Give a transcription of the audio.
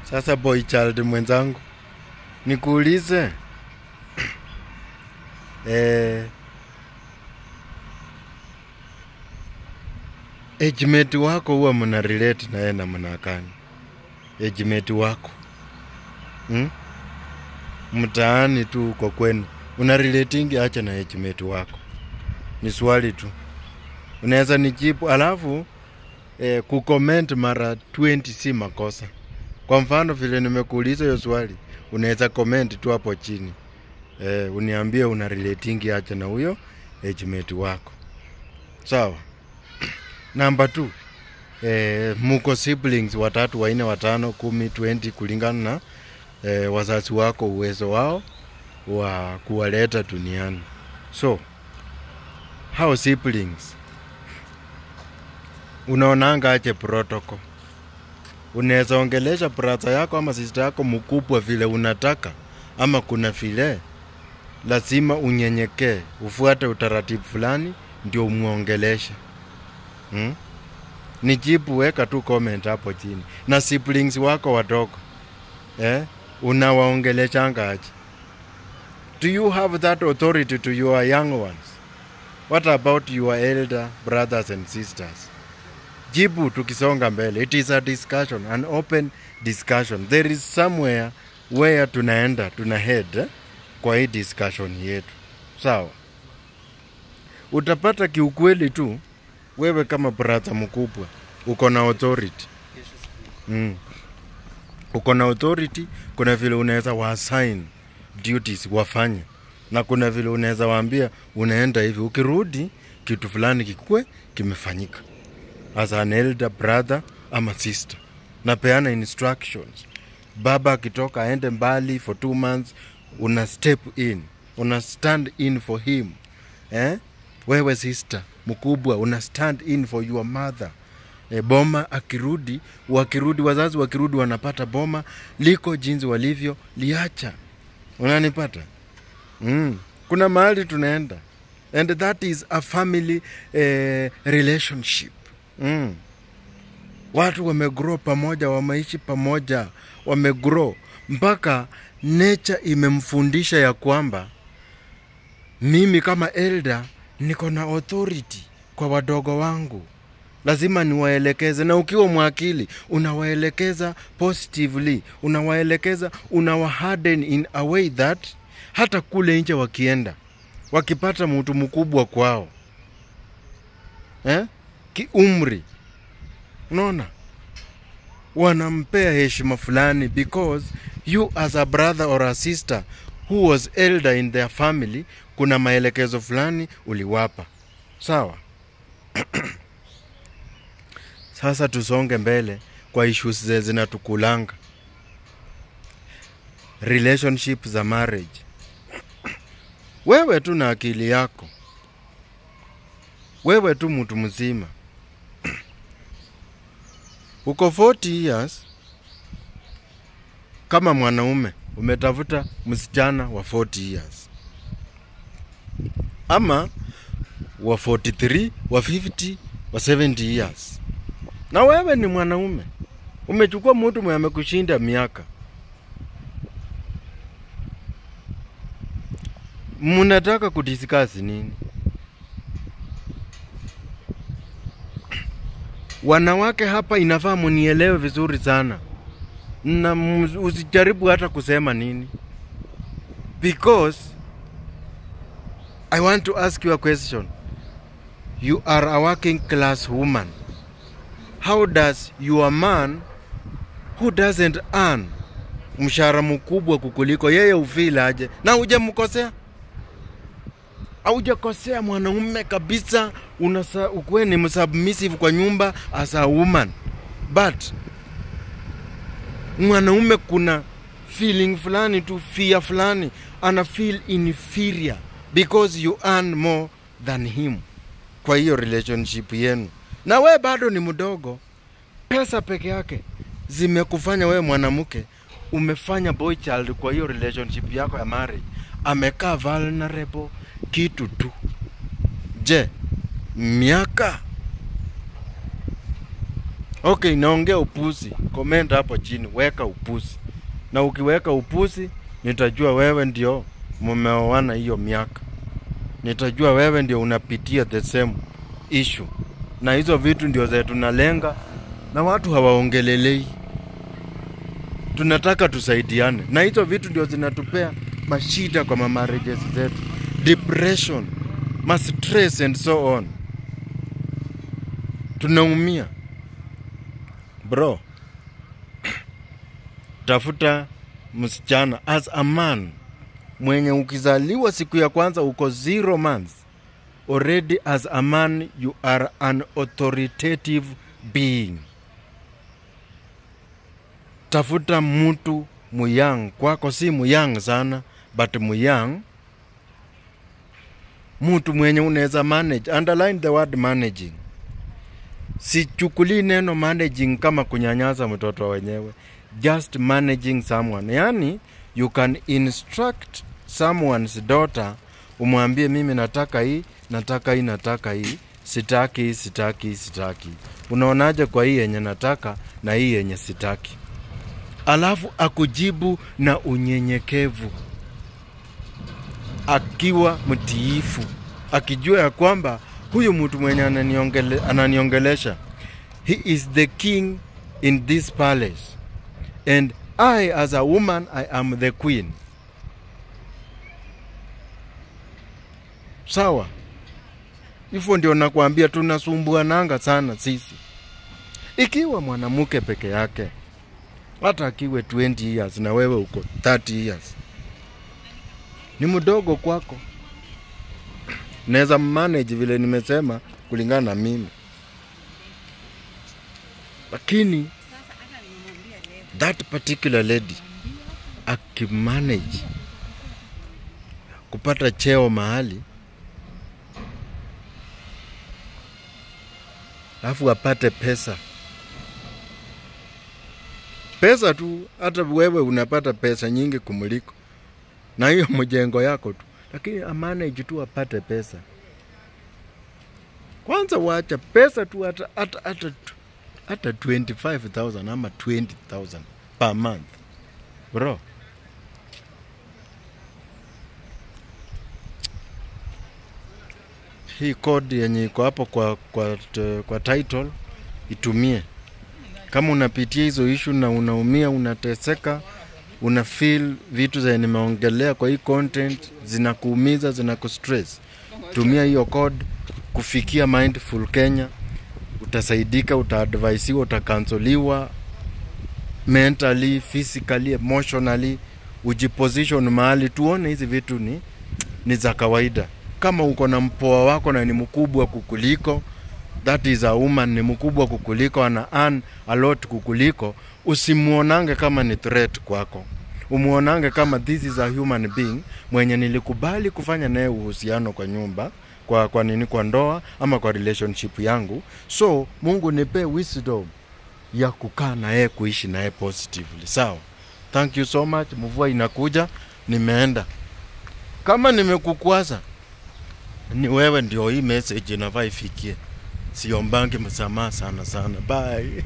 Sasa boy child mwenzangu, nikuulize age mate wako huwa mna relate na yeye namna gani? Age mate wako mtaani tu kwa kwenu una relating acha na age mate wako? Ni swali tu, unaweza nijibu. Alafu kucomment mara 20 si makosa. Kwa mfano vile nimekuuliza hiyo swali, unaweza comment tu hapo chini, uniambie una relating acha na huyo age mate wako. Sawa. Number 2, muko siblings 3, 4, 5, 10, 20 kulingana na wazazi wako uwezo wao wa kuwaleta duniani. So how siblings unaonanga aje protocol? Unaweza ongelesha brother yako ama sister yako mkubwa vile unataka, ama kuna vile lazima unyenyekee, ufuate utaratibu fulani ndio umuongeleshe? Nijibu, weka tu comment hapo chini. Na siblings wako wadogo, unawaongeleshanga aje? Do you have that authority to your young ones? What about your elder brothers and sisters? Jibu tukisonga mbele. It is a discussion, an open discussion. There is somewhere where tunaenda, tuna head kwa hii discussion yetu. Sawa. Utapata kiukweli tu wewe kama brother mkubwa uko na authority. Uko na authority, kuna vile unaweza wa-assign duties wafanye, na kuna vile unaweza waambia unaenda hivi, ukirudi kitu fulani kikue kimefanyika. As an elder brother ama sister, napeana instructions. Baba akitoka aende mbali for 2 months, una step in, una stand in for him. Wewe sister mkubwa una stand in for your mother. Boma akirudi, wakirudi wazazi wakirudi wanapata boma liko jinsi walivyo liacha. Unanipata? Kuna mahali tunaenda. And that is a family relationship. Watu wamegrow pamoja, wameishi pamoja, wamegrow mpaka nature imemfundisha ya kwamba mimi kama elder niko na authority kwa wadogo wangu, lazima niwaelekeze. Na ukiwa mwakili unawaelekeza positively, unawaelekeza, unawaharden in a way that hata kule nje wakienda wakipata mtu mkubwa kwao kiumri, unaona, wanampea heshima fulani, because you as a brother or a sister who was elder in their family, kuna maelekezo fulani uliwapa. Sawa. Sasa tusonge mbele kwa issues zinatukulanga. Relationship za marriage. Wewe tu na akili yako, wewe tu mtu mzima, uko 40 years kama mwanaume, umetafuta msichana wa 40 years ama wa 43, wa 50, wa 70 years. Na wewe ni mwanaume, umechukua mtu mwenye amekushinda miaka. Mnataka kudiscuss nini? Wanawake hapa inafaa munielewe vizuri sana, na usijaribu hata kusema nini, because I want to ask you a question. You are a working class woman. How does your man who doesn't earn mshahara mkubwa kukuliko yeye ufeel aje? Na hujamkosea, haujakosea mwanaume kabisa, ukuwe ni submissive kwa nyumba as a woman, but mwanaume kuna feeling fulani tu, fear fulani, ana feel inferior because you earn more than him kwa hiyo relationship yenu. Na we bado ni mdogo. Pesa peke yake zimekufanya wewe mwanamke umefanya boy child kwa hiyo relationship yako ya marriage. Amekaa vulnerable kitu tu. Je, miaka Okay, naongea upuzi. Comment hapo chini, weka upuzi. Na ukiweka upuzi, nitajua wewe ndio mumeoana hiyo miaka. Nitajua wewe ndio unapitia the same issue. Na hizo vitu ndio zetu tunalenga na watu hawaongelelei. Tunataka tusaidiane. Na hizo vitu ndio zinatupea mashida kwa marriages zetu. Depression, ma stress and so on. Tunaumia. Bro, tafuta msichana as a man mwenye ukizaliwa siku ya kwanza uko 0 months already, as a man you are an authoritative being. Tafuta mtu muyang kwako, si muyang sana but muyang, mtu mwenye unaweza manage. Underline the word managing. Sichukuli neno managing kama kunyanyasa mtoto wenyewe. Just managing someone. Yani, you can instruct someone's daughter, umwambie mimi nataka hii, nataka hii, nataka hii, sitaki, sitaki, sitaki. Unaonaje kwa hii yenye nataka na hii yenye sitaki? Alafu akujibu na unyenyekevu, akiwa mtiifu, akijua ya kwamba huyu mtu mwenye ananiongelesha, he is the king in this palace and I as a woman, I am the queen. Sawa? Hivyo ndio nakwambia tunasumbuananga sana sisi. Ikiwa mwanamke peke yake, hata akiwe 20 years na wewe uko 30 years, ni mdogo kwako. Naweza manage vile nimesema kulingana na mimi. Lakini that particular lady akimanage kupata cheo mahali, alafu apate pesa. Pesa tu, hata wewe unapata pesa nyingi kumuliko na hiyo mjengo yako tu, lakini amanage tu apate pesa. Kwanza wacha pesa tu, hata 25,000 ama 20,000 per month. Bro, hii code yenye iko hapo kwa title itumie. Kama unapitia hizo issue na unaumia, unateseka, una feel vitu za nimeongelea kwa hii content zinakuumiza, zinakustress, tumia hiyo code kufikia Mindful Kenya. Utasaidika, utaadvisiwa, utakansoliwa mentally, physically, emotionally. Ujiposition mahali tuone hizi vitu ni za kawaida. Kama uko na mpoa wako na ni mkubwa kukuliko, that is a woman, ni mkubwa kukuliko, ana earn a lot kukuliko, usimuonange kama ni threat kwako. Umuonange kama this is a human being mwenye nilikubali kufanya naye uhusiano kwa nyumba, kwa nini, kwa ndoa ama kwa relationship yangu. So Mungu nipe wisdom ya kukaa naye, kuishi naye positively. Sawa? Thank you so much. Mvua inakuja, nimeenda. Kama nimekukwaza, ni wewe ndio hii message inafaa ifikie. Siombangi msamaha sana sana. Bye.